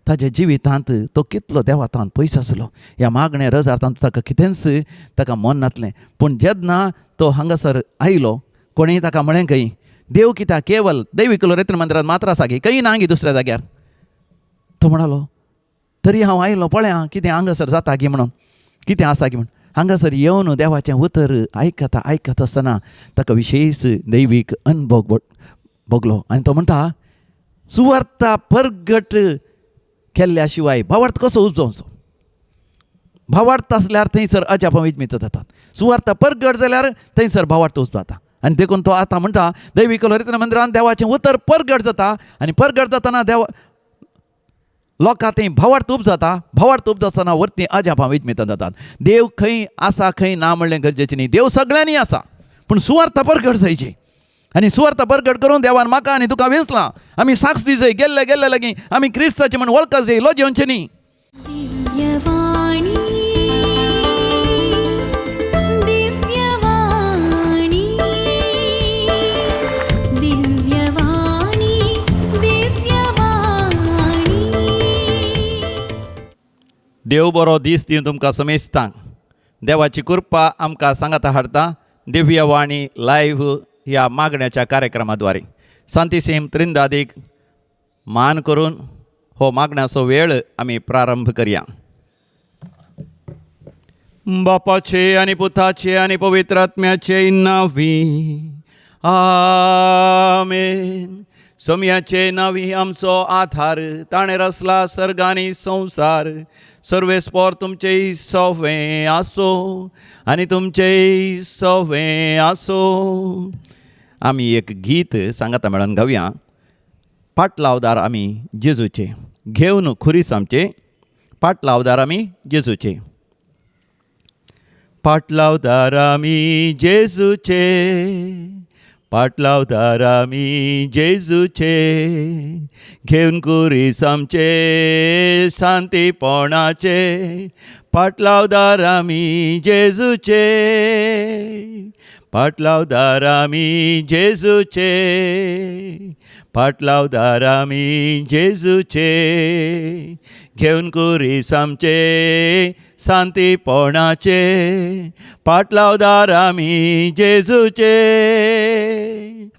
ताज्या जिवितांत तो कितलो देवातान पयस आसलो. ह्या मागण्या रजार्थांत ताका कितेंच ताका मन नासलें. पूण जेन्ना तो हांगासर आयलो, कोणेंय ताका म्हळें खंय देव कित्याक केवल दैवीक रत्न मंदिरांत मात्र आसा की खंय ना गी दुसऱ्या जाग्यार. तो म्हणालो तरी हांव आयलो पळया कितें हांगासर जाता की म्हणून, कितें आसा की म्हणून. हांगासर येवन देवाचें उतर आयकता आयकता आसतना ताका विशेश दैवीक अनुभव भोगलो. आनी तो म्हणटा सुवार्ता परगट केल्ल्या शिवाय भावार्थ कसो उजोवचो. भावार्थ आसल्यार थंयसर अजापां विजमीत जातात, सुवार्ता परगट जाल्यार थंयसर भावार्थ उजवाता. आनी देखून तो आतां म्हणटा दैवीक रत्न मंदिरान देवाचें उतर परगट जाता आनी परगट जातना देवा लोकां थंय भावार्थ उपजाता, भावार्थ उपजातना वरती अजापां विजमितां जातात. देव खंय आसा खंय ना म्हणलें गरजेचें न्ही, देव सगळ्यांनी आसा, पूण सुवार्थ परगट जायची. आनी सुवार्थ परगट करून देवान म्हाका आनी तुका वेंचलां, आमी साक्ष दिजय गेल्ले गेल्ले लागीं आमी क्रिस्ताचें म्हण वळखा जाय, लजेवचें न्ही. दिव्यवाणी दिव्यवाणी दिव्यवाणी दिव्यवाणी. देव बरो दीस दिवन तुमकां समेस्तांक. देवाची कृपा आमकां सांगाता हाडटा दिव्यवाणी लायव्ह ह्या मागण्याच्या कार्यक्रमा द्वारे. सांतिसीम त्रिंदादीक मान करून हो मागण्याचो वेळ आमी प्रारंभ करया. बापाचे आनी पुताचे आनी पवित्र आत्म्याचे नांवी आमेन. सोमयाचे नांवी आमचो आधार, ताणें रचला सर्ग आनी संवसार. सर्वेस्पोर तुमचें सवें आसो आनी तुमचें सवें आसो. आमी एक गीत सांगाता मेळोन गावया. पाटलावदार आमी जेजूचे, घेवन खुरीस आमचे, पाटलावदार आमी जेजूचे. पाटलावदार आमी जेजूचे, पाटलावदार आमी जेजूचे, घेवन खुरीस आमचे शांतीपणाचे, पाटलावदार आमी जेजूचे, पाटलावदार आमी जेजूचे, पाटलावदार आमी जेजूचे, घेवन खुरीस आमचे शांतीपणाचे, पाटलावदार आमी जेजूचे.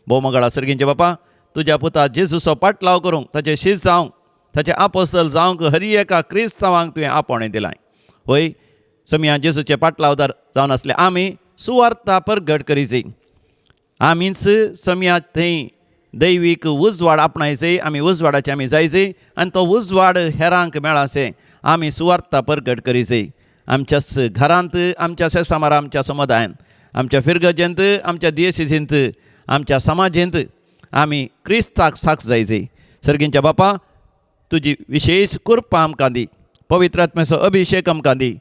भोवमगळा सर्गींचे बापा, तुज्या पुता जेजूचो पाटलाव करूंक, ताचे शीस जावंक, ताचे आपोसल जावंक हरी एका क्रिस्तांवांक तुवें आपोवणें दिलां. वय समया जेजूचे पाटलावदार जावन आसले आमी सुवार्ता परगट करीजे. आमीच समया थंय दैवीक उजवाड आपणायचे, आमी उजवाडाचे आमी जायचे आनी तो उजवाड हेरांक मेळासे आमी सुवार्ता परगट करीजे. आमच्याच घरांत, आमच्या शेसामार, आमच्या समुदायांत, आमच्या फिरगजेंत, आमच्या दियेसींत, आमच्या समाजेंत आमी क्रिस्ताक साक्ष जायचे. सर्गींच्या बापा, तुजी विशेश कृपा आमकां दी, पवित्र आत्म्याचो अभिशेक आमकां दी,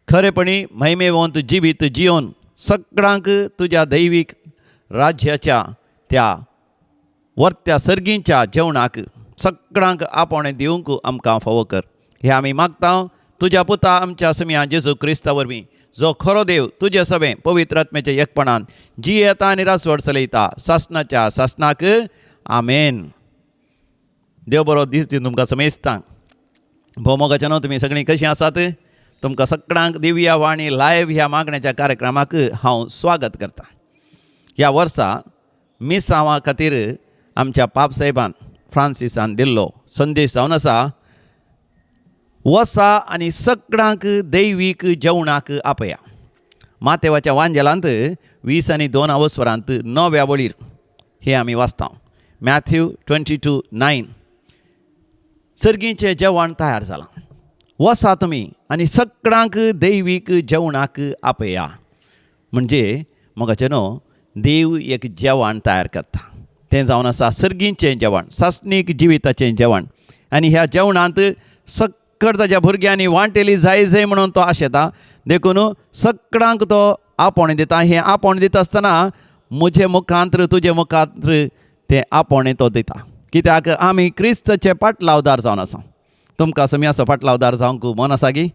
खरेपणी महिमेवंत जिवीत जियोन सगळ्यांक तुज्या दैवीक राज्याच्या त्या वर्त्या सर्गींच्या जेवणाक सगळ्यांक आपोवणें दिवंक आमकां फावो कर. हें आमी मागता तुज्या पुता आमच्या समिया जेजू क्रिस्ता वरवीं, जो खरो देव तुजे सवें पवित्र आत्म्याच्या एकपणान जियेता आनी रासवड चलयता सासनाच्या सासनाक. आमेन. देव बरो दीस दिवन तुमकां समेस्तांक. भोवमोगाच्या न्हू, तुमी सगळीं कशीं आसात? तुमकां सगळ्यांक दिव्या वाणी लायव्ह ह्या मागण्याच्या कार्यक्रमाक हांव स्वागत करतां. ह्या वर्सा मिसांवा खातीर आमच्या पापसाहेबान फ्रांसिसान दिल्लो संदेश जावन आसा, वसा आनी सगळ्यांक दैवीक जेवणाक आपया. मातेवाच्या वांजेलांत 20 आनी 2 अवस्वरांत 9व्या वळीर हें आमी वाचता. मॅथ्यू 22:9. सर्गीचें जेवण तयार जालां, वसा तुमी आनी सगळ्यांक दैवीक जेवणाक आपया. म्हणजे मोगाचें न्हू, देव एक जेवण तयार करता, तें जावन आसा सर्गीचें जेवण, सासणीक जिविताचें जेवण. आनी ह्या जेवणांत सक्कड ताच्या भुरग्यांनी वांटेली जाय जाय म्हणून तो आशेता. देखून सगळ्यांक तो आपोवणें दिता. हें आपोवणें दिता आसतना म्हजे मुखांत्र तुजे मुखांत्र तें आपोवणें तो दिता, कित्याक आमी क्रिस्ताचे पाटलावदार जावन आसा. तुमकां समियाचो पाटलावदार जावंक मन आसा गी?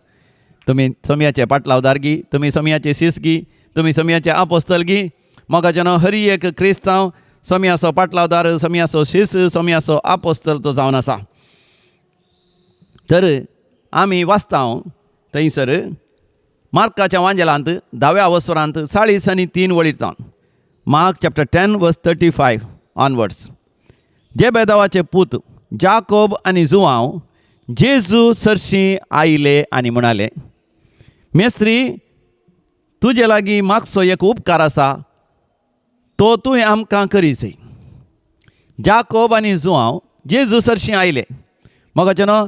तुमी समियाचे पाटलावदार गी? तुमी समियाचे शीस गी? तुमी समियाचे आपोस्तल गी? मोगाचें न्हू, हरी एक क्रिस्तांव समियाचो पाटलावदार, समियाचो शीस, समियाचो आपोस्तल तो जावन आसा. तर आमी वाचता थंयसर मार्काच्या वांजेलांत धाव्या अवसरांत 43 वळीर जावन, Mark chapter 10 verse 35 onwards. जेबेदावाचे पूत जाकोब आनी जुवांव जेजू सरशी आयले आनी म्हणाले, मेस्त्री, तुजे लागीं मागचो एक उपकार आसा, तो तुवें आमकां करी जाय. जाकोब आनी जुवांव जेजू सरशी आयले. मोगाचें न्हू,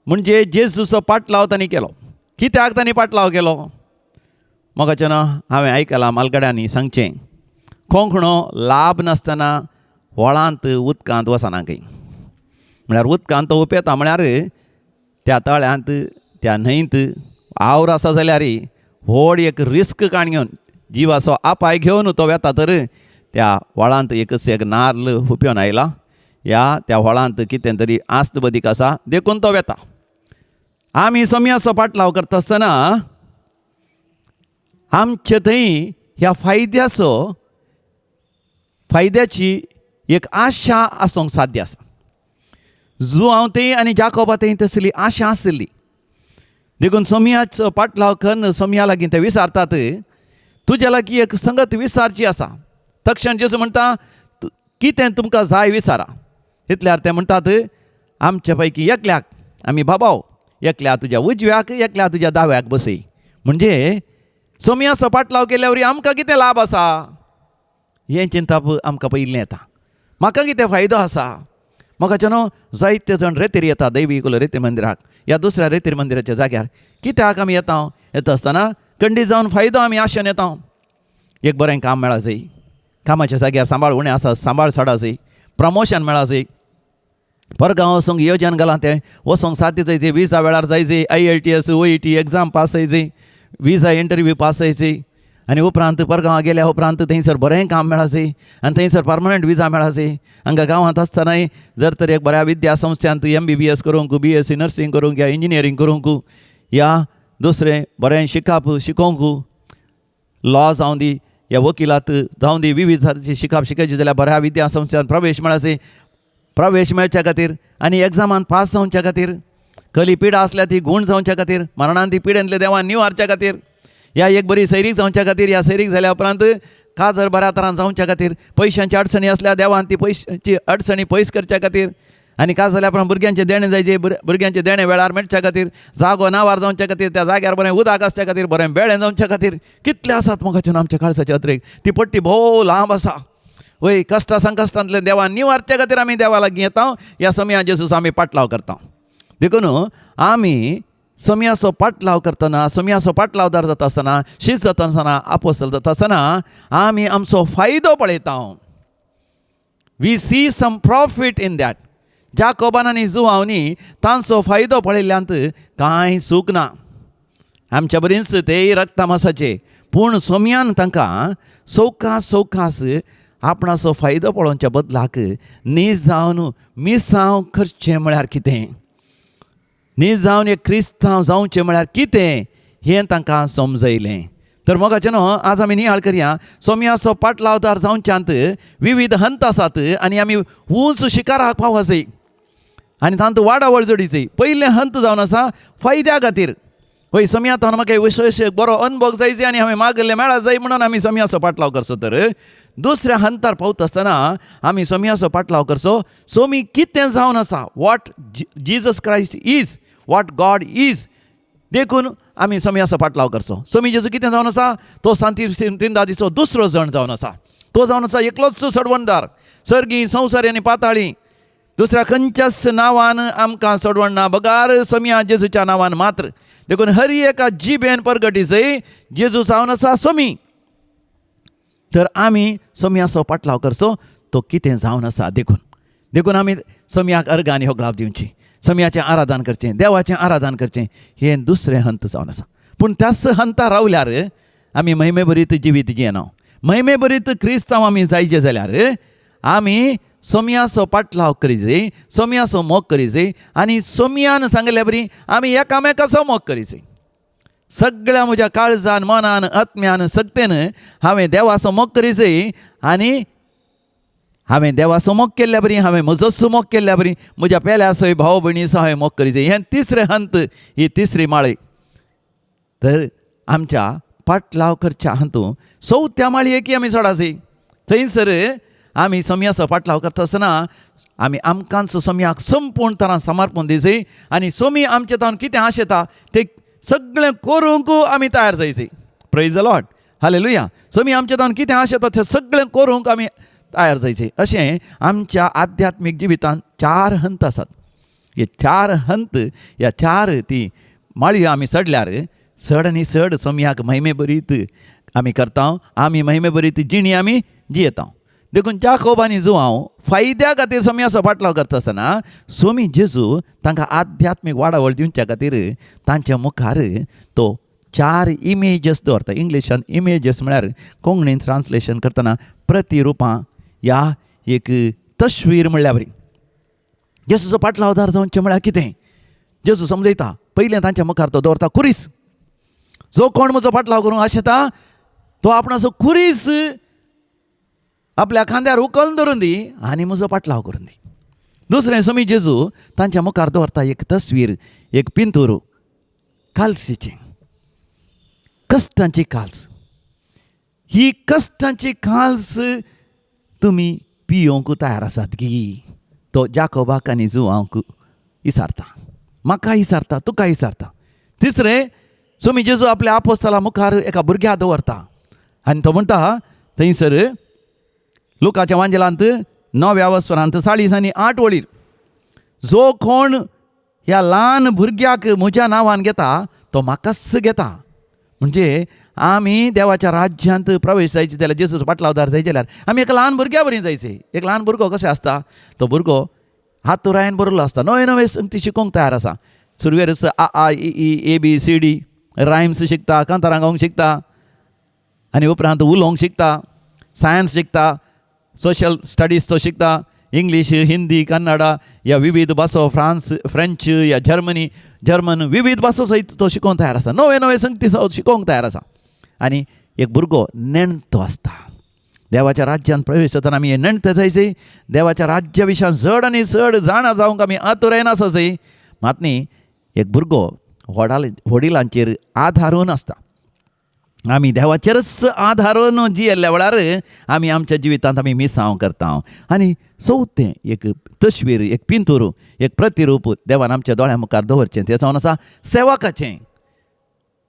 म्हणजे जेजूचो पाटलाव तांणी केलो. कित्याक तांणी पाटलाव केलो? मोगाचें न्हू, हांवें आयकलां मालगड्यांनी सांगचें, कोंकणो लाभ नासतना व्हळांत उदकांत वचना खंय. म्हळ्यार उदकांत तो उपेता, म्हळ्यार त्या तळ्यांत त्या न्हंयत आवर आसा जाल्यार व्हड एक रिस्क काण घेवन जिवाचो आपाय घेवन तो वेता. तर त्या व्हाळांत एकच एक नार्ल हुप्योन आयला या त्या व्हाळांत कितें तरी आस्त बदीक आसा देखून तो वेता. आमी सोम्याचो पाटलाव करता आसतना आमचे थंय ह्या फायद्याची एक आशा आसूंक साध्य आसा. जुवांव थंय आनी जाकोबा थंय तसली आशा आसली देखून सोम्याचो पाटलाव करून सोम्या लागीं ते विचारतात, तुज्या लागीं एक संगत विचारची आसा. तक्षण जेजू म्हणटा, कितें तुमकां जाय विचारा. इतल्यार ते म्हणटात, आमचे पैकी एकल्याक आमी बाबाव, एकल्या तुज्या उजव्याक एकल्या तुज्या दाव्याक बसय. म्हणजे सोम्याचो पाटलाव केल्या वरी आमकां कितें लाभ आसा हें चिंतप आमकां पयलीं येता. म्हाका कितें फायदो आसा? म्हाका न्हू जायते जाण रेतीर येता दैवी कुल रेतीर मंदिराक या दुसऱ्या रेतीर मंदिराच्या जाग्यार. कित्याक आमी येता? येता आसतना कंडी जावन फायदो आमी आशेन येता. एक बरें काम मेळा जाय, कामाच्या जाग्यार सांबाळ उणें आसा सांबाळ चडा जाय, प्रमोशन मेळा जाय, परगांव वचूंक योजन घालां तें वचूंक साध्य जाय जाय, विजा वेळार जाय जाय, IELTS OET exam pass जाय जाय, विजा इंटरव्यू पास जाय जाय, आनी उपरांत परगांवा गेल्या उपरांत थंयसर बरें काम मेळा जाय आनी थंयसर परमनंट विजा मेळा जाय. हांगा गांवांत आसतनाय जर तर एक बऱ्या विद्या संस्थांत MBBS करूंक, BSc nursing करूंक या इंजिनियरींग करूंक या दुसरें बरें शिकप शिकोवंक, लॉ जावं दी या वकिलात जावं दी, विविध शिकप शिकयचें जाल्यार बऱ्या विद्या संस्थांत प्रवेश मेळा जाय. प्रवेश मेळच्या खातीर आनी एग्जामान पास जावच्या खातीर, कली पिडा आसल्यार ती गूण जावच्या खातीर, मरणान ती पिडेंतले देवान निवारच्या खातीर, या एक बरी सैरीक जावच्या खातीर, या सैरीक जाल्या उपरांत काजर बऱ्या तरान जावच्या खातीर, पयशांची अडचणी आसल्यार देवान ती पयशांची अडचणी पयस करच्या खातीर, आनी काज जाल्या उपरांत भुरग्यांचें देणें जायचें, भुरग्यांचें देणें वेळार मेळच्या खातीर, जागो नावार जावच्या खातीर, त्या जाग्यार बरें उदक आसच्या खातीर, बरें बेळें जावच्या खातीर, कितले आसात मोगाचें आमच्या काळसाचे अत्रेक. ती पट्टी भोव लांब आसा. वय कश्टा संकश्टांतले देवान निवारच्या खातीर आमी देवा लागीं येता. ह्या सोम्या जेजूस आमी पाटलाव करता. देखून आमी सोम्याचो पाटलाव करतना, सोम्याचो पाटलावदार जाता आसतना, शीत जाता आसतना, आपोसल जाता आसतना आमी आमचो फायदो पळयता. We see some profit in that. जाकोबान आनी जुवांवनी तांचो फायदो पळयल्ल्यांत कांय सूख ना. आमच्या बरीच तेय रक्तमासाचे, पूण सोम्यान तांकां सवकास सवकास आपणाचो फायदो पळोवच्या बदलाक नीज जावन मिसांव करचें म्हळ्यार कितें, नीज जावन एक क्रिस्तांव जावचें म्हळ्यार कितें हें तांकां समजयलें. तर मोगाचें न्हू आज आमी नियाळ करया. सोम्याचो पाटलावदार जावच्यांत विविध हंत आसात आनी आमी उंच शिकाराक पाव आसय आनी तांतू वाडावळ जोडीची. पयलें हंत जावन आसा फायद्या खातीर. हय, सोम्या तावन म्हाका विशेश बरो अनुभव जाय जाय आनी हांवें मागिल्लें मेळा जाय म्हणून आमी सोम्याचो पाटलाव करचो. तर दुसऱ्या हंतार पावता आसतना आमी सोम्याचो पाटलाव करचो. सोमी कितें जावन आसा, what Jesus Christ is, what God is, देखून आमी सोम्याचो पाटलाव करचो. सोमी जेजू कितें जावन आसा, तो सांती त्रिंदादीचो दुसरो जण जावन आसा. तो जावन आसा एकलोच सोडवणदार, सर्गी संवसारी आनी पाताळी दुसऱ्या खंयच्याच नांवान आमकां सोडवण ना बगार सोम्या जेजूच्या नांवान मात्र. देखून हर एका जिबेन परगटीचय जेजू जावन आसा सोमी. तर आमी सोम्याचो पाटलाव करचो तो कितें जावन आसा. देखून देखून आमी सोम्याक अर्गां आनी होगळाप दिवची, सोम्याचें आराधन करचें, देवाचें आराधन करचें, हें दुसरें हंत जावन आसा. पूण त्याच हंता रावल्यार आमी महिमेभरीत जिवीत जियेना. महिमेभरीत क्रिस्तांव आमी जायचे जाल्यार आमी सोम्याचो पाटलाव करी जाय, सोम्याचो मोग करी जाय आनी सोम्यान सांगल्या बरी आमी एकामेकाचो मोग करी जाय. सगळ्या म्हज्या काळजान, मनान, आत्म्यान, सक्तेन हांवें देवाचो मोग करी जाय आनी हांवें देवाचो मोग केल्ल्या बरी, हांवें म्हजोच मोग केल्ल्या बरी, म्हज्या पेल्यासोय भाव भयणीचो हांवें मोग करी जाय. हें तिसरें हंत, ही तिसरी माळी. तर आमच्या पाटलाव करच्या हातूंत चवथ्या माळयेकी आमी चडाची. थंयसर आमी सोम्याचो पाटलाव करता आसतना आमी आमकांच सोम्याक संपूर्ण तरान समर्पण दिवची आनी सोमी आमचे तावन कितें आशेता तें सगळें करूंक आमी तयार जायचे. Praise the Lord, hallelujah. Somi आमचे तावन कितें आशेता तें सगळें करूंक आमी तयार जायचे. अशें आमच्या आध्यात्मीक जिवितांत चार हंत आसात. हे चार हंत, ह्या चार ती माळयो आमी चडल्यार चड आनी चड सोमयाक महिमे बरीत आमी करता, आमी महिमे बरीत जिणी आमी जियेता. देखून जाकोब आनी जुआंव फायद्या खातीर सोमयाचो फाटलाव करता आसतना सोमी जेजू तांकां आध्यात्मीक वाडावळ दिवच्या खातीर तांच्या मुखार तो चार इमेजस दवरता. इंग्लिशान इमेजस म्हळ्यार कोंकणीन ट्रान्सलेशन करतना प्रतिरुपां या एक तस्वीर म्हणल्या बरी. जेजूचो पाटलावदार जावचें म्हळ्यार कितें? जेजू समजयता. पयलें तांच्या मुखार तो दवरता खुरीस. जो कोण म्हजो पाटलाव करूंक आशेता तो आपणाचो खुरीस आपल्या खांद्यार उखलून धरून दी आनी म्हजो पाटलाव करून दी. दुसरें, समी जेजू तांच्या मुखार दवरता एक तस्वीर, एक पिंतूर कालसीचें, कश्टांची काल्स. ही कश्टांची काल्स तुमी पियोवंक तयार आसात की? तो जाकोबाक आनी जुआंक विचारता, म्हाका विचारता, तुका विचारता. तिसरें, सोमी जेजू आपल्या आपोस्तला मुखार एका भुरग्या दवरता आनी तो म्हणटा थंयसर लुकाच्या वांजेलांत 9व्या वस्वरांत 48 वळीर, जो कोण ह्या ल्हान भुरग्याक म्हज्या नांवान घेता तो म्हाकाच घेता. म्हणजे आमी देवाच्या राज्यांत प्रवेश जायचे जाल्यार, जेजूचो पाटलावदार जायचे जाल्यार आमी एका ल्हान भुरग्या बरी जायचे. एक ल्हान भुरगो कशें आसता, तो भुरगो हातुरायन बरयल्लो आसता, नवे नवे संगती शिकोवंक तयार आसा. सुरवेरच आ आ इ E A B C D rhymes शिकता, कांतारां गावंक शिकता आनी उपरांत उलोवंक शिकता, सायन्स शिकता, सोशल स्टडीज तो शिकता, इंग्लीश, हिंदी, कन्नडा ह्या विविध भासो, फ्रांस, फ्रेंच या जर्मनी, जर्मन विविध भासो सयत तो शिकोवंक तयार आसा. नवे नवे संगती शिकोवंक तयार आसा. आनी एक भुरगो नेणतो आसता. देवाच्या राज्यांत प्रवेश जातना आमी हे नेणते जायचे. देवाच्या राज्या विशयान चड आनी चड जाणा जावंक आमी आतुरायेन आसा जाय. मात न्ही, एक भुरगो व्हडिलांचेर आधारून आसता. आमी देवाचेरच आधारून जियेल्ल्या वेळार आमी आमच्या जिवितांत आमी मिसांव करता. आनी चवथें एक तस्वीर, एक पिंतूर, एक प्रतिरूप देवान आमच्या दोळ्या मुखार दवरचें तें जावन आसा सेवकाचें.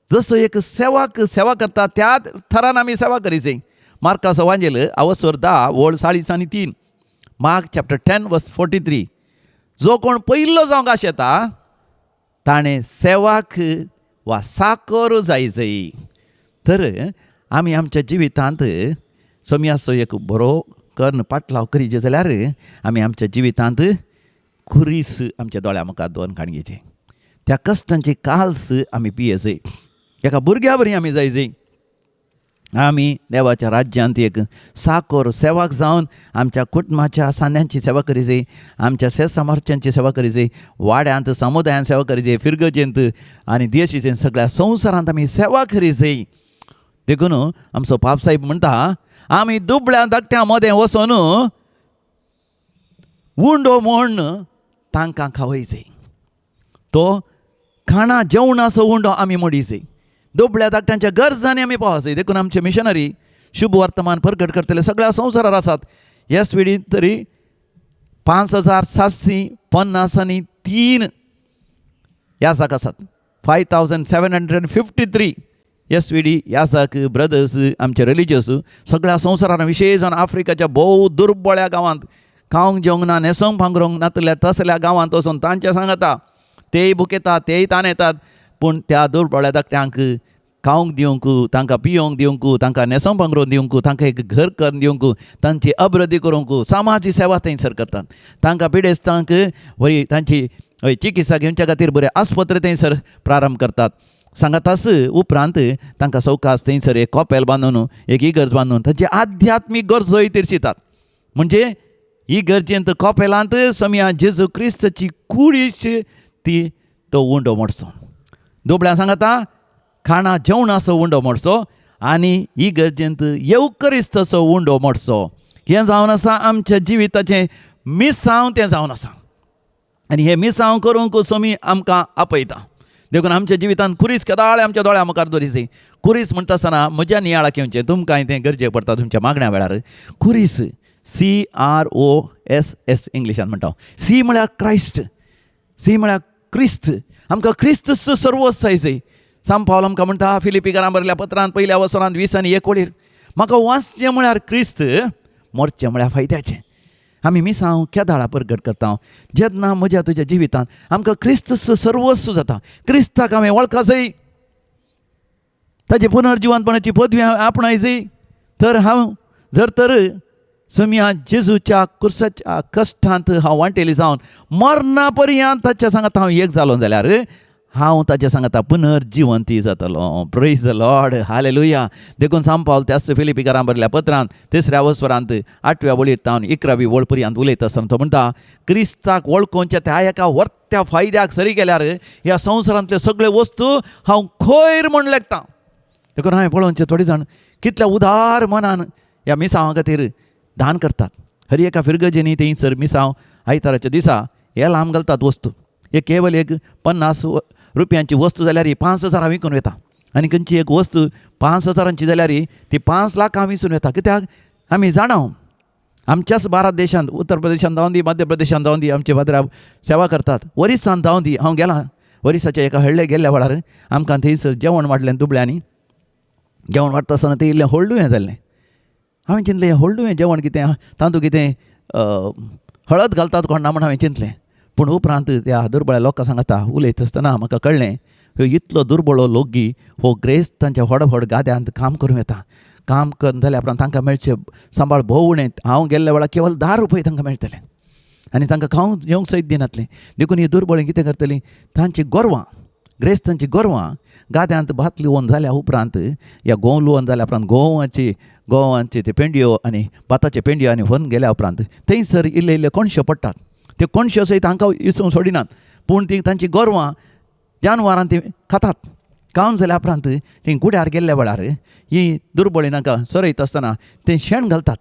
जसो एक सेवक सेवा करता त्या थरान आमी सेवा करीचे. मार्काचो वांजेल अवसर 10 वळ 43, मार्क चॅप्टर 10 वर्स 43. जो कोण पयलो जावंक आशेता ताणें सेवाक वा साकर जाय जाय. तर आमी आमच्या जिवितांत सोमयाचो एक बरो कर्ण पाटलाव करीचे जाल्यार आमी आमच्या जिवितांत खुरीस आमच्या दोळ्या मुखार दोन काडगेचे, त्या कश्टांची काल्स आमी पियेचे, एका भुरग्या बरी आमी जायचे. आमी देवाच्या राज्यांत एक साकोर सेवक जावन आमच्या कुटुंबाच्या सांद्यांची सेवा करीचे, आमच्या सेसमार्च्यांची सेवा करीचे, वाड्यांत समुदायांत सेवा करीचे, फिरगजेंत आनी देशीचे सगळ्या संवसारांत आमी सेवा करीचे. देखून आमचो पाप साहेब म्हणटा, आमी दुबळ्या धाकट्या मदें वचून उंडो म्हूण तांकां खावयचे. तो खाणा जेवणाचो उंडो आमी मोडीचे, दुबळ्या धाकट्यांच्या गरजांनी आमी पावचे. देखून आमचे मिशनरी शुभ वर्तमान प्रगट करतले सगळ्या संवसारार आसात. एस व्ही तरी 5753 याजाक आसात, 5753 एस व्ही डी याजाक ब्रदर्स आमचे रिलिजियस सगळ्या संवसारान, विशेश जावन आफ्रिकाच्या भोव दुर्बळ्या गांवांत, खावंक जेवंक ना, न्हेसोंक पांगरूंक नातल्या तसल्या गांवांत वचून तांच्या सांगता तेय भुकेतात, तेय ताण येतात, पूण त्या दुर्बळ्या धाकट्यांक खावंक दिवंक, तांकां पियोंक दिवंक, तांकां न्हेसोंक पांगरूंक दिवंक, तांकां एक घर करून दिवंक, तांची अभिवृद्धी करूंक समाजी सेवा थंयसर करतात. तांकां पिडेस्तांक वय तांची चिकित्सा घेवच्या खातीर बरे आस्पत्रे थंयसर प्रारंभ करतात. सांगातास उपरांत तांकां सवकास थंयसर एक कॉपेल बांदून, एक इगर्ज बांदून तांची आध्यात्मीक गरजोय तिरशितात. म्हणजे ही गरजेंत कॉपेलांत समया जेजू क्रिस्ताची कुडीच ती तो उंडो मोडचो. दुबळ्यां सांगता खाणा जेवणाचो उंडो मोडचो आनी ही गरजेंत येवकरिस्ताचो उंडो मोडचो. हें जावन आसा आमच्या जिविताचें मिसांव, तें जावन आसा. आनी हें मिसांव करूंक सोमी आमकां आपयता. देखून आमच्या जिवितांत खुरीस केदाळे आमच्या दोळ्या मुखार दवरीची. खुरीस म्हणटा आसतना म्हज्या नियाळाक येवचें, तुमकांय तें गरजेक पडटा तुमच्या मागण्या वेळार. खुरीस CROSS इंग्लिशान म्हणटा. सी म्हळ्यार क्रायस्ट, सी म्हळ्यार क्रिस्त. आमकां क्रिस्त सर्वस्व जाय. सांत पावल आमकां म्हणटा फिलिपीकारां बरयल्या पत्रांत पयल्या वसरांत 20 आनी 1 वळीर, म्हाका वाचचें म्हळ्यार क्रिस्त, मरचें म्हळ्यार फायद्याचें. आमी मिसांव केदाळा परगट करता जेन्ना म्हज्या तुज्या जिवितांत आमकां क्रिस्त सर्वस्व जाता. क्रिस्ताक हांवें वळखासय, ताची पुनर्जिवंतपणाची पदवी हांवें आपणायची, तर हांव जर तर समिया जेजूच्या कुर्साच्या कश्टांत हांव वांटेली जावन मरणा पर्यंत ताच्या सांगात हांव एक जालो जाल्यार हांव ताच्या सांगाता पुनर्जिवंती जातलो. Praise the Lord, hallelujah. देखून सांत पावल त्याच फिलिपीकारां बरयल्या पत्रांत 3ऱ्या वस्वरांत 8व्या वळीर तावन 11वी वळ पर्यंत उलयता आसतना तो म्हणटा, क्रिस्ताक वळखोवच्या त्या एका वर्त्या फायद्याक सरी गेल्यार ह्या संवसारांतल्यो सगळ्यो वस्तू हांव खैर म्हूण लेखतां. देखून हांवें पळोवचें थोडी जाण कितल्या उदार मनान ह्या मिसांवा खातीर दान करतात. हर एका फिरगजेनी थंयसर मिसांव आयताराच्या दिसा हे लांब घालतात वस्तू. एक केवल एक 50 रुपयांची वस्तू जाल्यार 5,000 विकून वता, आनी खंयची एक वस्तू 5,000 जाल्यार ती 5 लाखां विसून वता. कित्याक आमी जाणा आमच्याच भारत देशांत, उत्तर प्रदेशांत जावन दी, मध्य प्रदेशांत जावन दी, आमचे भाद्रा सेवा करतात. ओरिसांत जावन दी, हांव गेलां ओरिसाच्या एका हळ्ळे गेल्ल्या वेळार आमकां थंयसर जेवण वाडलें दुबळ्यांनी. जेवण वाडटा आसतना तें इल्लें हळडुवें जाल्लें. हांवें चिंतलें हळडुवें जेवण कितें, तातूंत कितें हळद घालतात कोण ना म्हण हांवें चिंतलें. पूण उपरांत त्या दुर्बळ्या लोकां सांगता उलयता आसतना म्हाका कळ्ळें, ह्यो इतलो दुर्बळो लोकगी हो ग्रेस्त तांच्या व्हड व्हड गाद्यांत काम करूं येता. काम करून जाल्या उपरांत तांकां मेळचें सांबाळ भोव उणें. हांव गेल्ल्या वेळार केवल 10 रुपये तांकां मेळटले आनी तांकां खावंक जेवंक सयत दिनातलें. देखून ही दुर्बळी कितें करतलीं, तांची गोरवां, ग्रेस्तांची गोरवां गाद्यांत भात लुवोन जाल्या उपरांत या गोंव लुवोन जाल्या उपरांत गोंवांचे ते पेंडयो आनी भाताचे पेंडयो आनी व्हरून गेल्या उपरांत थंयसर इल्ले इल्ले कोणश्यो पडटात. त्यो कोणश्यो सयत हांकां इसोवंक सोडिनात, पूण ती तांची गोरवां जानवरां ती खातात. खावन जाल्या उपरांत ती गुड्यार गेल्ल्या वेळार ही दुर्बळी तांकां चरयता आसतना तें शेण घालतात.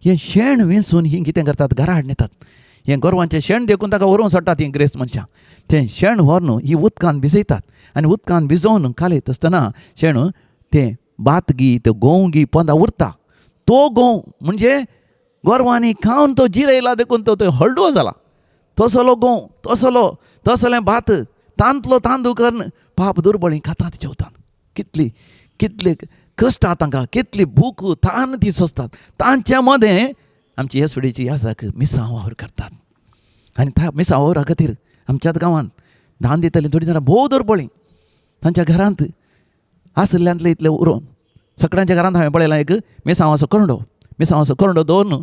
हें शेण विंचून ही कितें करतात, घरा हाडून येतात. हें गोरवांचें शेण देखून ताका व्हरून सोडटात हीं ग्रेस्त मनशां. तें शेण व्हरून ही उदकान भिजयतात आनी उदकान भिजोवन कालयता आसतना शेण तें भात गी तें गोंव गी पोंदा उरता. तो गोंव म्हणजे गोरवांनी खावन तो जिरयला देखून तो हळडुवो जाला. तसलो गोंव, तसलो तसलें भात, तांतलो तांदूळ करून पाप दुर्बळी खातात जेवतात. कितली कितले कश्ट तांकां, कितली भूक तान ती सोंसतात. तांच्या मदें आमची येसवडीची याजाक मिसांव वावर करतात. आनी त्या मिसांव वावरा खातीर आमच्याच गांवांत दान दितालीं थोडीं जाणां भोव दुर्बळी. तांच्या घरांत आशिल्ल्यांतले इतले उरोवन सगळ्यांच्या घरांत हांवें पळयलां एक मिसांवाचो करंडो, मिसांवाचो करंडो दवरून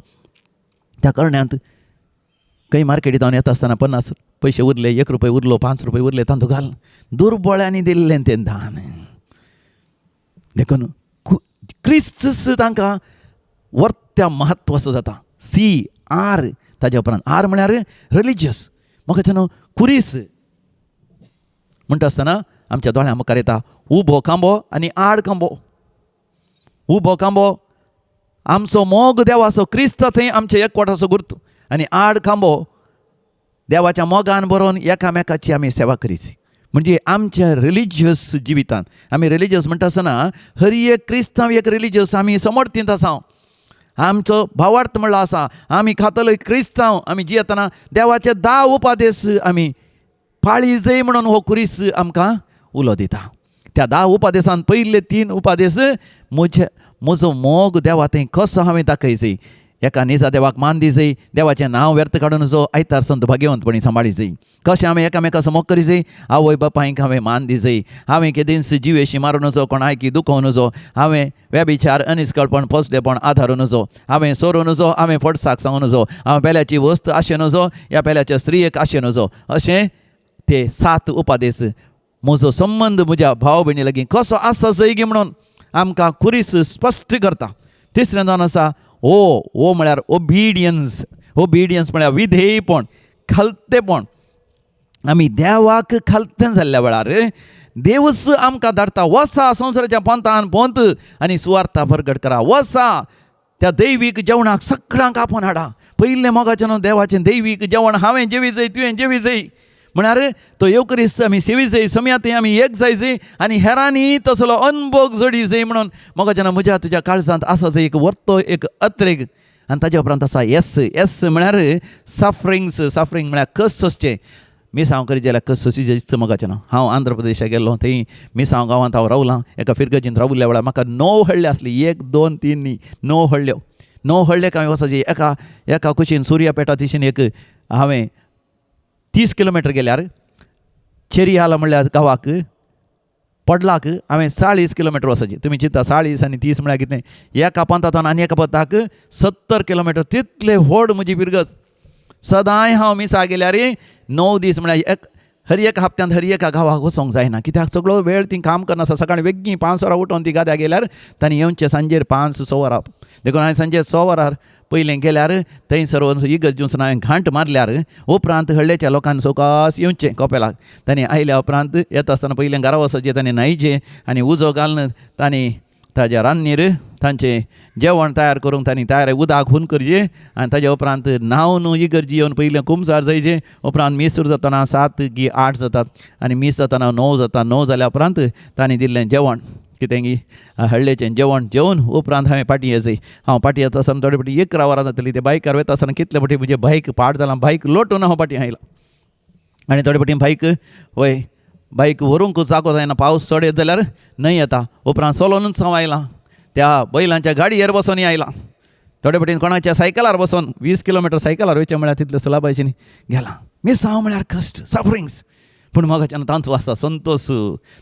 त्या करण्यांत खंय मार्केटींत हांव येता आसतना 50 पयशे उरले, 1 रुपये उरलो, 5 रुपये उरले, तांतूं घाल. दुर्बळ्यांनी दिल्लें तें दान. देखून क्रिस्त तांकां वर्त्या म्हत्वाचो जाता. सी आर ताज्या उपरांत आर म्हळ्यार रिलिजियस. म्हाका न्हू कुरीस म्हणटा आसतना आमच्या दोळ्यां मुखार येता उबो खांबो आनी आड खांबो. उबो खांबो आमचो मोग देवाचो, क्रिस्त थंय आमच्या एकवटाचो गुर्त, आनी आड खांबो देवाच्या मोगान बरोवन एकामेकाची आमी सेवा करीची. म्हणजे आमच्या रिलिजियस जिवितांत आमी रिलिजियस म्हणटा आसतना हर एक क्रिस्तांव एक रिलिजियस आमी समर्थींत आसा. आमचो भावार्थ म्हणलो आसा, आमी खातलो क्रिस्तांव, आमी जियेतना देवाचे 10 उपादेश आमी पाळी म्हणून हो कुरीस आमकां उलो दिता. त्या 10 उपादेसान पयले 3 उपादेश म्हजो मोग देवा थंय कसो हांवें दाखयची, एका निजा देवाक मान दिजय, देवाचें नांव व्यर्थ काडून जो आयतार संत भाग्यवंतपणी सांबाळी जाय, कशें हांवें एकामेकाचो मोग करी जाय, आवय बापायक हांवें मान दिजय, हांवें केदींच जिवेशी मारून नजो, कोणायकी दुखोवं नजो, हांवें व्यभिचार अनिस्कळपण फसडेपण आधारूं नजो, हांवें सोरूं नजो, हांवें फटसाक सांगू नजो, हांवें पेल्याची वस्त आशे नजो, ह्या पेल्याच्या स्त्रियेक आशे नजो. अशें ते 7 उपादेश म्हजो संबंद म्हज्या भाव भयणी लागीं कसो आसा जय म्हणून आमकां कुरीस स्पश्ट करता. तिसरें जावन आसा ओ, ओ म्हळ्यार ओबिडियन्स. ओबिडियन्स म्हळ्यार विधेयपण, खालतेपण. आमी देवाक खालतें जाल्ल्या वेळार देवूच आमकां धाडटा, वसा संवसाराच्या पोंतान पोंत आनी सुवार्था परगट करा, वसा त्या दैवीक जेवणाक सगळ्यांक आपोवन हाडा. पयलें मोगाचें न्हू देवाचें दैवीक जेवण हांवें जेवी जाय, तुवें जेवी जाय. म्हळ्यार तो येवक्रिस्त आमी सेवी जाय, समया आमी एक जाय जाय आनी हेरांनी तसलो अनभोग जोडी जाय. म्हणून मोगाचें न्हू म्हज्या तुज्या काळजांत आसा जाय एक वर्तो, एक अत्रेग. आनी ताज्या उपरांत आसा एस. एस म्हळ्यार सफरिंग्स. सफरींग म्हळ्यार कस सोंसचें. मिसांव करीत जाल्यार कस सोंशी दिसता मोगाचें न्हू. हांव आंध्र प्रदेशाक गेल्लो, थंय मिसांव गांवांत हांव रावलां. एका फिरगजींत राविल्ल्या वेळार म्हाका 9 हळ्ळे आसली, 1 2 3 न्ही, 9 हळ्ळ्यो. 9 हळ्ळेक हांवें वचपाचें. एका एका कुशीन सुर्यापेटा तिशीन एक हांवें 30 किलोमिटर गेल्यार चेरियाला म्हणल्यार गांवाक पडलाक हांवें 40 किलोमिटर वचपाचें. तुमी चिंता 40 आनी 30 म्हळ्यार कितें? एका पंतांत आनी एका पंताक 70 किलोमिटर, तितले व्हड म्हजी फिरगज. सदांय हांव मिसा गेल्यार 9 दीस म्हळ्यार एक हर एका हप्त्यांत हर एका गांवाक वचोंक जायना, कित्याक सगळो वेळ ती काम करनासता. सकाळीं वेगीं 5 वरां उठोन ती गाद्या गेल्यार तांणी येवचें सांजेर 5-6 वरां. देखून हांवें सांजे 6 वरार पयलें गेल्यार थंयसर वचून इगर्ज वचून हांवें घांट मारल्यार उपरांत हळ्ळेच्या लोकांनी सवकास येवचें कोपेलाक. तांणी आयल्या उपरांत येता आसतना पयलें घरा वचचें, तांणी न्हायचें आनी उजो घालून तांणी ताज्या रान्नीर तांचें जेवण तयार करूंक तांणी तयार उदक हून करचें आनी ताज्या उपरांत न्हांवन इगर्जी येवन पयलें कुमसार जायचें. उपरांत मीस सुरू जातना 7 गी 8 जातात आनी मीस जातना 9 जाता. 9 जाल्या उपरांत तांणी दिल्लें जेवण कितें गी हळ्ळेचें जेवण जेवन उपरांत हांवें पाटी येजय. हांव पाटी येता आसतना थोडे फावटी 11 वरां जातली. ते बायकार वता आसतना कितले फावटी म्हजें बायक पाड जालां, बायक लोटून हांव पाटी आयलां. आनी थोडे फावटी बायक वय बायक व्हरूंक जागो जायना, पावस चड येत जाल्यार न्हंय येता. उपरांत चलोनूच हांव आयलां, त्या बैलांच्या गाडयेर बसोन आयलां. थोडे फावटी कोणाच्या सायकलार बसोन 20 किलोमिटर सायकलार वयचें म्हळ्यार तितलें सुलाभायेन गेलां. मिसांव म्हळ्यार कश्ट, सफरिंग्स. पूण मोगाच्यान तांतू आसा संतोश,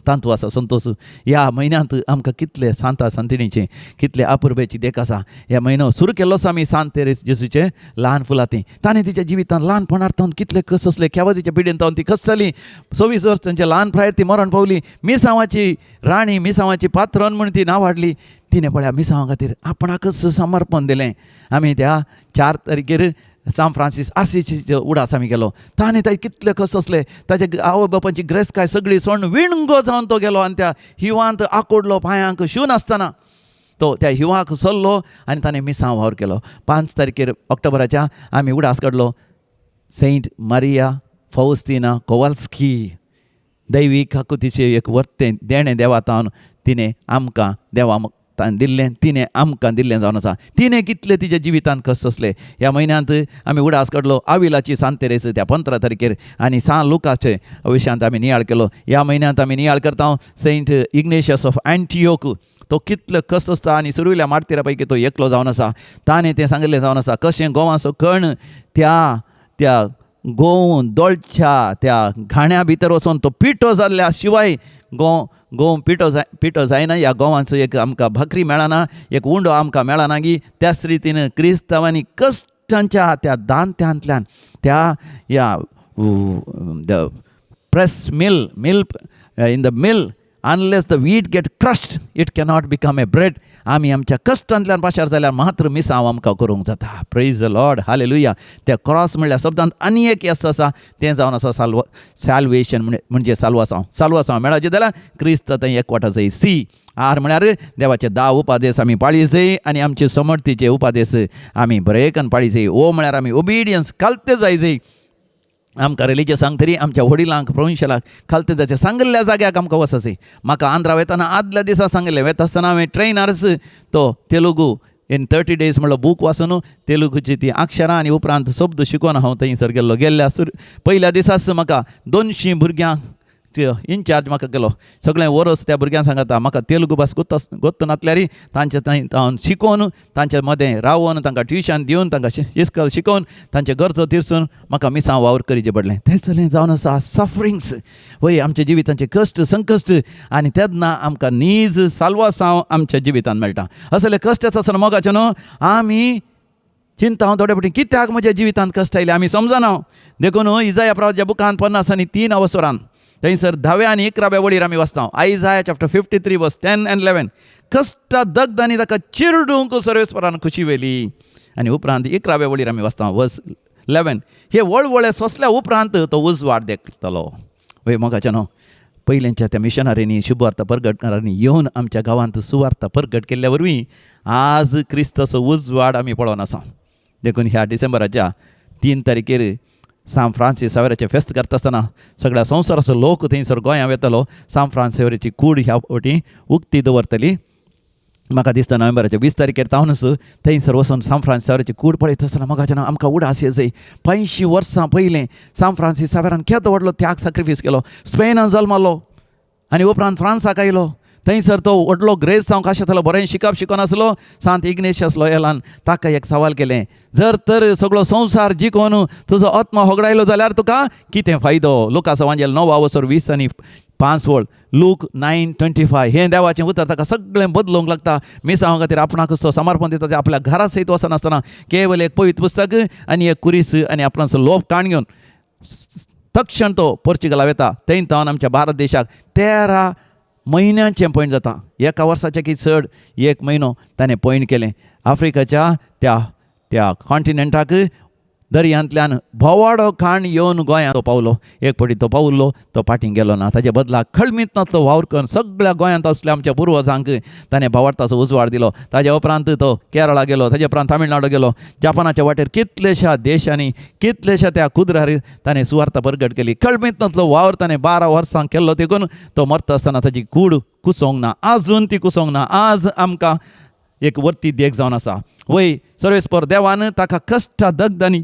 तांतू आसा संतोश. ह्या म्हयन्यांत आमकां कितले सांता सांतिणीचे कितले अपुरबेची देख आसा. ह्या म्हयनो सुरू केल्लो आसा आमी सांत तेरेस जेजूचे ल्हान फुलां ती. ताणें तिच्या जिवितांत ल्हानपणार तावन कितले कस आसले, खेवाजीच्या पिडेन तावन ती कस जाली. 26 वर्सांच्या ल्हान प्रायेर ती मरण पावली. मिसांवाची राणी, मिसांवाची पात्रण म्हूण ती नांव हाडली. तिणें पळया मिसांवा खातीर आपणाकच समर्पण दिलें. आमी त्या 4 तारखेर सांत फ्रांसीस आसीचो उडास आमी केलो. ताणें ताजे कितले कस आसले, ताजे आवय बापायची ग्रेसकाय सगळी सोडून विणगो जावन तो गेलो आनी त्या हिवांत आकुडलो, पांयांक शू नासतना तो त्या हिवाक सरलो आनी ताणें मिसांव वावर केलो. 5 तारखेर ऑक्टोबराच्या आमी उडास काडलो सेंट मारिया फौस्तिना कोवाल्स्की. दैवीक आकुतीचें एक वर्तें देणें देवा तावन तिणें आमकां देवा दिल्लें, तिणें आमकां दिल्लें जावन आसा. तिणें कितलें तिच्या जिवितांत कश्ट सोंसले. ह्या म्हयन्यांत आमी उडास काडलो आविलाची सांत तेरेस त्या 15 तारखेर आनी सांत लुकाचे विशयांत आमी नियाळ केलो. ह्या म्हयन्यांत आमी नियाळ करता सेंट इग्नेशियस ऑफ अँटियोक. तो कितलो कश्ट सोंसता आनी सुरविल्या मार्तिरा पैकी तो एकलो जावन आसा. ताणें तें सांगिल्लें जावन आसा कशें गोवाचो कण त्या त्या गोंव दोळच्या त्या घाण्या भितर वचोन तो पिठो जाल्ल्या शिवाय गोंव गोंव पिठो जाय पिठो जायना. ह्या गोवांचो एक आमकां भाकरी मेळना, एक उंडो आमकां मेळना गी. त्याच रितीन क्रिस्तांवांनी कश्टांच्या त्या दांत्यांतल्यान त्या ह्या the press mill mill in the mill unless the wheat get crushed it cannot become a bread. आमी आमच्या कश्टांतल्यान पाशार जाल्यार मात्र मिसांव आमकां करूंक जाता. Praise the Lord, hallelujah. त्या क्रॉस म्हणल्या शब्दांत आनी एक येस आसा, तें जावन आसा साल्व साल्वेशन म्हणजे साल्वासांव. साल्वासांव मेळाचें जाल्यार क्रिस्त थंय एकवटा जाय. सी आर म्हळ्यार देवाचे 10 उपादेश आमी पाळी जाय आनी आमचे समर्थीचे उपादेश आमी बरेकन पाळी जाय. ओ म्हळ्यार आमी ओबिडियन्स खालते जाय जाय. आमकां रिलिजियसांक तरी आमच्या वडिलांक प्रोविन्शियलाक खालते जायचें सांगिल्ल्या जाग्याक आमकां वचचें. म्हाका आंध्रा वतना आदल्या दिसा सांगिल्लें, वता आसतना हांवें ट्रेनारच तो तेलुगू इन 30 डेज म्हणलो बूक वाचून तेलुगूची ती अक्षरां आनी उपरांत शब्द शिकोवन हांव थंयसर गेल्लो. गेल्ल्या सुर पयल्या दिसाच म्हाका 200 भुरग्यांक इनचार्ज म्हाका केलो. सगळें वरस त्या भुरग्यांक सांगता म्हाका तेलुगू भास गोत्त गोत्त नासल्यार तांचे थंय हांव शिकोवन तांचे मदें रावोन तांकां ट्युशन दिवन तांकां इस्कॉल शिकोवन तांचे गरजो तिरसून म्हाका मिसांव वावर करचें पडलें. तें चलें जावन आसा सफरिंग्स वय आमच्या जिवितांचे कश्ट संकश्ट आनी तेन्ना आमकां नीज साल्वासांव आमच्या जिवितांत मेळटा. असले कश्ट आसतना मोगाचें न्हू आमी चिंता हांव थोडे फावटी कित्याक म्हज्या जिवितांत कश्ट आयले आमी समजना. देखून इजाया प्रवाच्या बुकान 53 अवसरान थंयसर 10व्या आनी 11व्या वळीर आमी वाचता. Isaiah chapter 53 verse 10 and 11. कश्ट दग्धांनी ताका चिरडूंक सर्वेस्परान खुशी व्हेली. आनी उपरांत 11व्या वळीर आमी वाचता वर्स 11. हे वळवळे सोंसल्या उपरांत तो उजवाड देखतलो. वय मोगाचें न्हू पयलेंच्या त्या मिशनरींनी, शुभवार्ता परगटकारांनी येवन आमच्या गांवांत सुवार्ता परगट केल्ल्या वरवीं आज क्रिस्ताचो उजवाड आमी पळोवन आसा. देखून ह्या डिसेंबराच्या 3 तारखेर सांत फ्रांसीस सावेराचें फेस्त करता आसतना सगळ्या संवसाराचो लोक थंयसर गोंया वेतलो. सांत फ्रांसीस सावेराची कूड ह्या वटी उक्ती दवरतली. म्हाका दिसता नोव्हेंबराच्या 20 तारखेर तावनच थंयसर वचून सांत फ्रांसीस सावेराची कूड पळयता आसतना म्हाका आमकां उडास येजय. 85 वर्सां पयलें सांत फ्रांसीस सावेरान केदो व्हडलो त्याग सॅक्रिफायस केलो. स्पेनान जल्मलो आनी उपरांत फ्रांसाक आयलो. थंयसर तो व्हडलो ग्रेस जावंक आशेतालो, बरें शिकप शिकोन आसलो. सांत इग्नेशियस लोयलान ताका एक सवाल केलें, जर तर सगळो संवसार जिखोन तुजो आत्मा होगडायलो जाल्यार तुका कितें फायदो? लुकास वांजेल 9:25, लूक 9:25. हें देवाचें उतर ताका सगळें बदलूंक लागता. मिसांव खातीर आपणाक तो समर्पण दिता, आपल्या घरा सयत वचनासतना केवल एक पवित्र पुस्तक आनी एक कुरीस आनी आपणाचो लोप काण घेवन तक्षण तो पोर्चुगला वेता. थंय तावन आमच्या भारत देशाक 13 म्हयन्यांचें पयण जाता. एका वर्साचें की चड 1 म्हयनो ताणें पयण केलें. आफ्रिकाच्या त्या त्या कॉन्टिनेंटाक दर्यांतल्यान भोवाडो खाण येवन गोंयांत तो पावलो. एक फावटी तो पावलो, तो फाटीं गेलो ना. ताजे बदलाक खळमीत नासलो वावर करून सगळ्या गोंयांत आसल्या आमच्या पुर्वजांक ताणें भावार्थाचो उजवाड दिलो. ताज्या उपरांत तो केरळा गेलो, ताजे उपरांत तामिळनाडू गेलो. जापानाच्या वाटेर कितलेश्या देशांनी कितलेश्या त्या कुद्रार ताणें सुवार्ता परगट केली. खळमीत नासलो वावर ताणें 12 वर्सां केल्लो. देखून तो मरता आसतना ताजी कूड कुसोंक ना, आजून ती कुसोंक ना. आज आमकां एक वर्ती देख जावन आसा. वय सर्वेस्पर देवान ताका कश्टा दगदांनी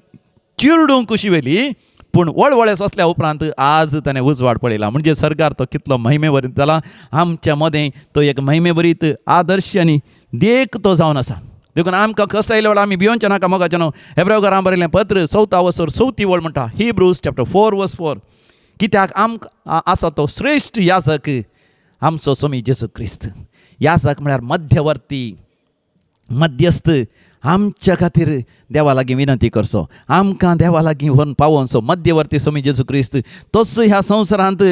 चिरडूंक कुशी व्हेली, पूण वळवळे सोंसल्या उपरांत आज ताणें उजवाड पळयला. म्हणजे सरकार तो कितलो महिमेभरीत जाला. आमच्या मदें तो एक महिमेभरीत आदर्श आनी देख तो जावन आसा. देखून आमकां कश्ट आयल्या वेळार आमी भियोनचें नाका मोगाचें न्हू. हेब्रेव बरयलें पत्र 4 4 म्हणटा, हिब्रूज चॅप्टर 4 वर्स 4, कित्याक आमकां आसा तो श्रेश्ठ याजक आमचो स्वामी जेजू क्रिस्त. याजक म्हळ्यार मध्यवर्ती, मध्यस्थ. आमच्या खातीर देवा लागीं विनंती करचो, आमकां देवा लागीं व्हरून पावोवचो मध्यवर्ती स्वामी जेजू क्रिस्त. तोच ह्या संवसारांत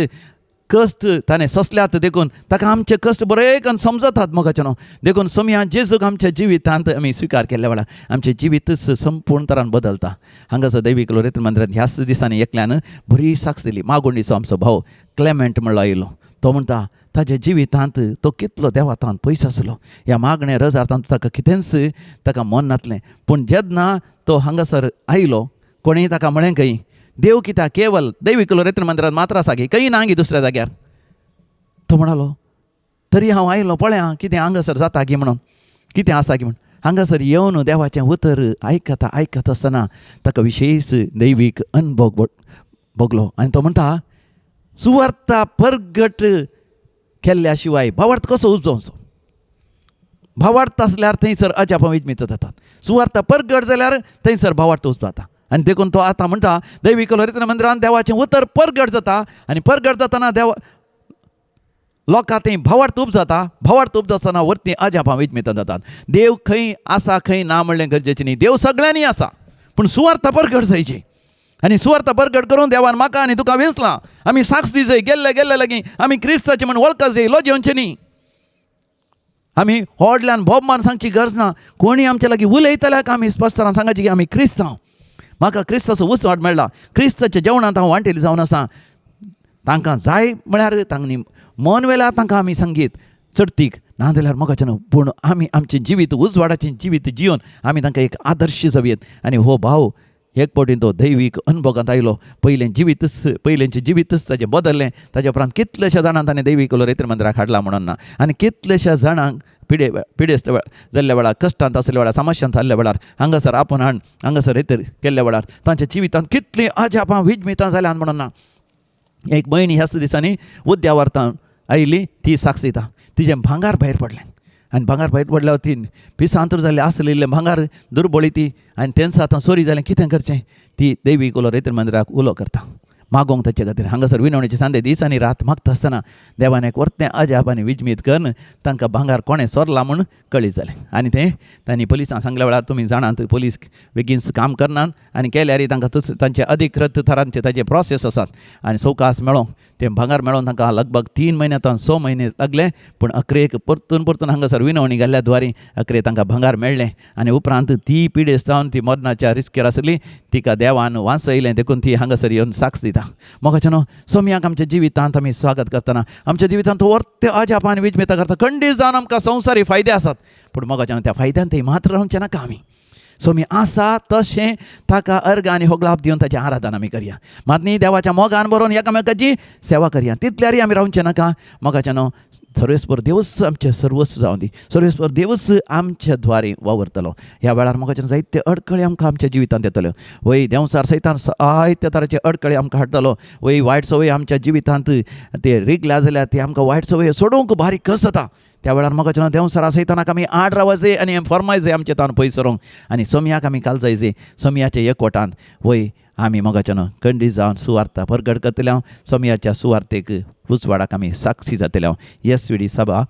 कश्ट ताणें सोंसल्यात, देखून ताका आमचे कश्ट बरे करून समजतात मोगाचें न्हू. देखून स्वामी जेजूक आमच्या जिवितांत आमी स्विकार केल्ल्या वेळार आमचें जिवीतच संपूर्ण तरान बदलता. हांगासर दैवीक लोरेत मंदिरांत ह्याच दिसांनी एकल्यान बरी साक्ष दिली. मागोंडीचो आमचो भाव क्लेमेंट म्हणलो आयलो. तो म्हणटा ताज्या जिवितांत तो कितलो देवातान पयस आसलो. ह्या मागणे रजार्थांत ताका कितेंच ताका मन नासलें. पूण जेन्ना तो हांगासर आयलो, कोणेंय ताका म्हळें खंय देव कित्याक केवल दैवीक लोरेत मंदिरांत मात्र आसा की खंय ना गी दुसऱ्या जाग्यार? तो म्हणालो तरी हांव आयलो पळया कितें हांगासर जाता की म्हणून, कितें आसा की म्हणून. हांगासर येवन देवाचें उतर आयकता आयकता आसतना ताका विशेश दैवीक अनुभव भोगलो. आनी तो म्हणटा सुवार्ता परगट केल्ल्या शिवाय भावार्थ कसो उजोवचो? भावार्थ आसल्यार थंयसर अजापां विजमीत जातात. सुवार्ता परगट जाल्यार थंयसर भावार्थ उजवाता. आनी देखून तो आतां म्हणटा दैवीक लोरेत मंदिरान देवाचें उतर परगट जाता आनी परगट जातना देवा लोकां थंय भावार्थ उपजाता. भावार्थ उपजातना वरती अजापां विजमीत जातात. देव खंय आसा खंय ना म्हणलें गरजेचें न्ही, देव सगळ्यांनी आसा, पूण सुवार्ता परगट जायची. आनी सुवार्ता परगट करून देवान म्हाका आनी तुका वेंचलां. आमी साक्ष दिजय गेल्ले गेल्ले लागीं आमी क्रिस्ताचें म्हण वळखा जाय, लजेवचें न्ही. आमी व्हडल्यान भोवमान सांगची गरज ना. कोणी आमच्या लागीं उलयतल्याक आमी स्पश्टपणान सांगाची की आमी क्रिस्तांव, म्हाका क्रिस्ताचो उजवाड मेळ्ळा, क्रिस्ताच्या जेवणांत हांव वांटेली जावन आसा. तांकां जाय म्हळ्यार तांणी मन वेल्यार तांकां आमी सांगीत चडतीक, नाजाल्यार मोगाचें न्हू. पूण आमी आमचें जिवीत उजवाडाचें जिवीत जिवन आमी तांकां एक आदर्श जावयेत. आनी हो भाव एक फावटी तो दैवीक अनुभवांत आयलो. पयलें जिवीतच पयलेंचें जिवीतच ताजें बदल्लें. ताज्या उपरांत कितल्याश्या जाणांक ताणें दैवीक लोरेत मंदिराक हाडला म्हणून ना. आनी कितल्याश्या जाणांक पिडे पिडेस्त जाल्ल्या वेळार, कश्टांत आसल्या वेळार, समस्यांत आसल्या वेळार हांगासर आपोवन हाड हांगासर हेतर केल्ल्या वेळार तांच्या जिवितांत कितलीं अजापां विजमितां जाल्यान म्हणून ना. एक भयण ह्याच दिसांनी उद्यावर्तान आयली, ती साक्ष दिता तिजें भांगार भायर पडलें. आनी भांगार भायर पडल्यार ती पिसांतर जाल्लें आसलेलें भांगार दुर्बळी ती. आनी तेंच आतां सोरी जालें, कितें करचें? ती दैवीक लोरेत मंदिराक उलो करता मागोंक ताचे खातीर. हांगासर विनवणेचे सांदे दीस आनी रात मागता आसतना देवान एक वर्तें अजाप आनी विजमीत करून तांकां भांगार कोणें सोरलां म्हूण कळीत जालें. आनी तें तांणी पुलिसांक सांगल्या वेळार तुमी जाणात पोलीस बेगीन काम करनात आनी केल्यारय तांकां तांचे अधिकृत थरांचे ताजे प्रोसेस आसात. आनी सवकास मेळोंक तें भांगार मेळोन तांकां लगभग 3 म्हयने आतां 6 म्हयने लागले. पूण अकरेक परतून परतून हांगासर विनवणी घाल्ल्या द्वारी अकरे तांकां भांगार मेळ्ळें. आनी उपरांत ती पिडेस्त जावन ती मरणाच्या रिस्केर आसली, तिका देवान वांचयलें. देखून ती हांगासर येवन साक्ष दिता. दिता. मोगाच्यानो, सोमयाक आमच्या जिवितांत आमी स्वागत करतना आमच्या जिवितांत वर्ते अजाप आनी विजमेता करता. खंडीत जावन आमकां संवसारी फायदे आसात, पूण मोगाच्यानो त्या फायद्यान थंय मात्र रावचें नाका. आमी सोमी आसा तशें ताका अर्घ आनी होगलाप दिवन ताचें आराधन आमी करया. मात न्ही देवाच्या मोगान बरोवन एकामेकाची सेवा करया, तितल्यारय आमी रावचें नाका. मोगाच्यानो, सर्वेस्पर देवच आमचें सर्वस्व जावं दी, सर्वेस्पर देवच आमच्या द्वारे वावरतलो. ह्या वेळार मोगाच्यान जायते अडकळी आमकां आमच्या जिवितांत येतल्यो. वय देंवचार सैतान जायत्या तराचे अडकळी आमकां हाडटलो. वय वायट संवय आमच्या जिवितांत ते रिगल्या जाल्यार ते आमकां वायट संवय सोडोवंक बारीक कस जाता. त्या वेळार मोगाच्यान देंवचारा सैतानाक आमी आड रावचे आनी फॉर्मायजे आमचे तान पयस सरोंक आनी सोमयाक आमी कालजायजे सोमयाच्या एकवटांत. वय आमी मोगाच्यान खंडीत जावन सुवार्ता परगट करतले, सोमयाच्या सुवार्तेक उजवाडाक आमी साक्षी जातले. एस वी डी सभा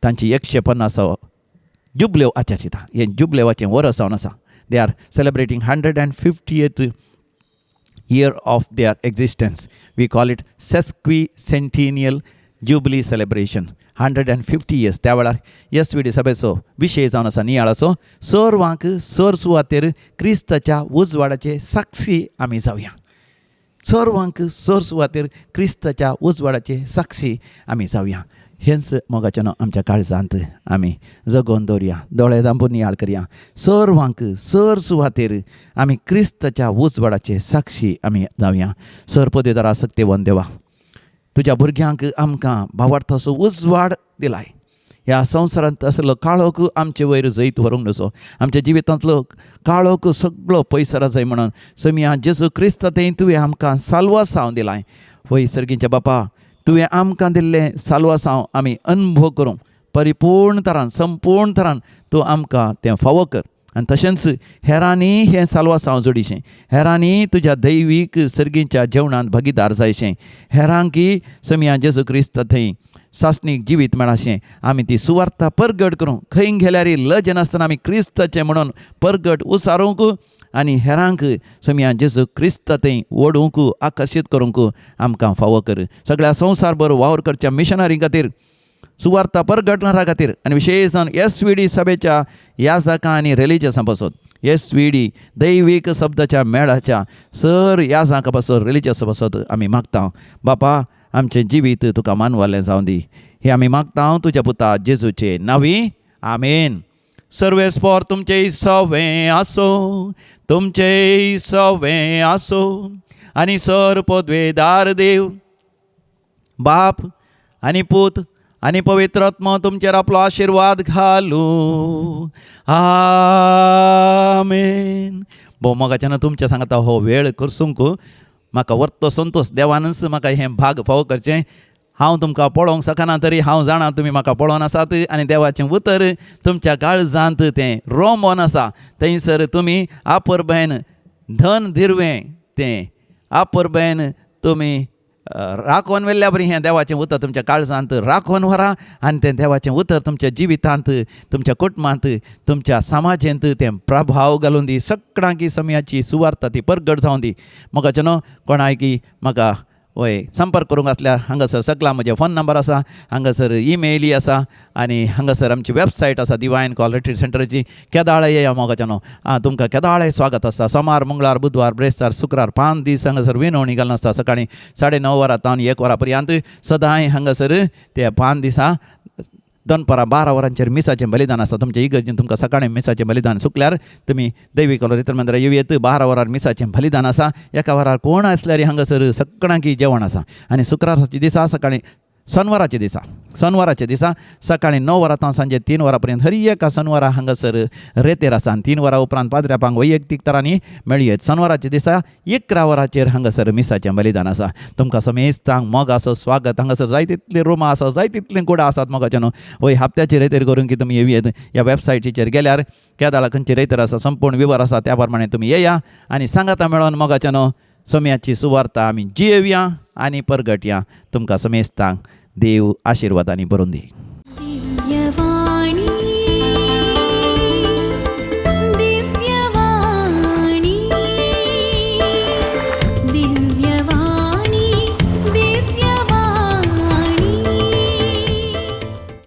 तांची 150 जुबलेव आचरिता. हें जुबलेवाचें वरस जावन आसा. They are celebrating 150th year of their existence. We call it sesquicentennial jubilee celebration. 150 years. त्या वेळार एस वी डी सभेचो विशय जावन आसा नियाळाचो, सर्वांक सर सुवातेर क्रिस्ताच्या उजवाडाचे साक्षी आमी जावया. सर्वांक सर सुवातेर क्रिस्ताच्या उजवाडाचे साक्षी आमी जावया. हेंच मोगाच्यान आमच्या काळजांत आमी जगोवन दवरुया. दोळे धांपून नियाळ करया. सर्वांक सर सुवातेर आमी क्रिस्ताच्या उजवाडाचे साक्षी आमी जावया. सर पदवेदारा सक्तेवन देवा, तुज्या भुरग्यांक आमकां भावार्थाचो उजवाड दिलाय. ह्या संवसारांत आसलो काळोख आमचे वयर जैत व्हरूंक नजो. आमच्या जिवितांतलो काळोख सगळो पयसरा जाय म्हणून समिया जेजू क्रिस्त थंय तुवें आमकां साल्वासांव दिलाय. वय सर्गीच्या बापा, तुवें आमकां दिल्लें साल्वासांव आमी अनुभव करूंक परिपूर्ण तरान, संपूर्ण तरान तूं आमकां तें फावो कर आनी तशेंच हेरांनी हें साल्वासांव जोडीचें, हेरांनी तुज्या दैवीक सर्गीच्या जेवणांत भागीदार जायचें, हेरांकी समिया जेजू क्रिस्त थंय सासणीक जिवीत मेळाशें आमी ती सुवार्ता परगट करूंक, खंय गेल्यार लज नासतना आमी क्रिस्ताचें म्हणून परगट उसारूंक आनी हेरांक समिया जेजू क्रिस्त थंय ओडूंक, आकर्शीत करूंक आमकां फावो कर. सगळ्या संवसार भर वावर करच्या मिशनरी खातीर, सुवार्ता परगटणारा खातीर आनी विशेश जावन एस वी डी सभेच्या याजकां आनी रिलिजियसां पासत, एस वी डी दैवीक शब्दाच्या मेळाच्या सर याजकां पासत, रिलिजियसां पासत आमी मागता. बापा, आमचें जिवीत तुका मानवालें जावं दी. हें आमी मागता तुज्या पुता जेजूचे नांवी, आमेन. सर्वेस्पोर तुमचे सवें आसो, तुमचे सवें आसो आनी सर पदवेदार देव बाप आनी पूत आनी पवित्र आत्मा तुमचेर आपलो आशिर्वाद घालू. आमेन. भोव मोगाच्यान तुमच्या सांगता हो वेळ करसूंक म्हाका वर्तो संतोश. देवानच म्हाका हें भाग फावो करचें. हांव तुमकां पळोवंक शकना तरी हांव जाणा तुमी म्हाका पळोवन आसात आनी देवाचें उतर तुमच्या काळजांत तें रोमोन आसा. थंयसर तुमी आपरबेन धन दिरवें तें आपरबेन तुमी राखोवन व्हेल्ल्या बरी हें देवाचें उतर तुमच्या काळजांत राखोवन व्हरा आनी तें देवाचें उतर तुमच्या जिवितांत, तुमच्या कुटुंबांत, तुमच्या समाजेंत तें प्रभाव घालून दी. सगळ्यांकी समयाची सुवार्ता ती परगट जावं दी. म्हाका न्हू कोणायकी म्हाका वय संपर्क करूंक आसल्यार हांगासर सगळा म्हजे फोन नंबर आसा, हांगासर ईमेली आसा आनी हांगासर आमची वेबसायट आसा दिवायन कॉल रिट्रीट सेंटराची. केदाळे येया मोगाच्यानो न्हू, आं तुमकां केदाळे स्वागत आसा. सोमार, मंगळार, बुधवार, ब्रेस्तार, शुक्रार 5 दीस हांगासर विनवणी घालून आसता. सकाळीं 9:30 वरां तावन 1 वरां पर्यंत सदांय हांगासर ते 5 दिसां दनपारां 12 वरांचेर मिसाचें बलिदान आसा. तुमच्या इगर्जेन तुमकां सकाळीं मिसाचें बलिदान सुकल्यार तुमी दैवीक रितर मंदिरां येवयेत. 12 वरार मिसाचें बलिदान आसा. एका वरार कोण आसल्यार हांगासर सगळ्यांकी जेवण आसा. आनी शुक्राराच्या दिसा सकाळीं, शनवाराच्या दिसा, शनवाराच्या दिसा सकाळीं 9 वरां तावन सांजे 3 वरां पर्यंत हर एका शनवारा हांगासर रेतेर आसा आनी 3 वरां उपरांत पाद्र्यापांक वैयक्तीक तरांनी मेळयेत. शनवाराच्या दिसा 11 वरांचेर हांगासर मिसाचें बलिदान आसा. तुमकां समेस्तांक मोगाचो स्वागत. हांगासर जाय तितलीं रुमां आसा, जाय तितलीं कुडां आसात मोगाचे न्हू. वय हप्त्याची रेतेर करून की तुमी येवयेत. ह्या वेबसायटीचेर गेल्यार केदाळा खंयची रेतेर आसा संपूर्ण विवर आसा, त्या प्रमाणे तुमी येया आनी सांगाता मेळोन मोगाचे न्हू सम्याची सुवार्ता आमी जियेवया आनी परगटया. तुमकां समेस्तांक देव आशिर्वादांनी भरून दी. दिव्यवाणी.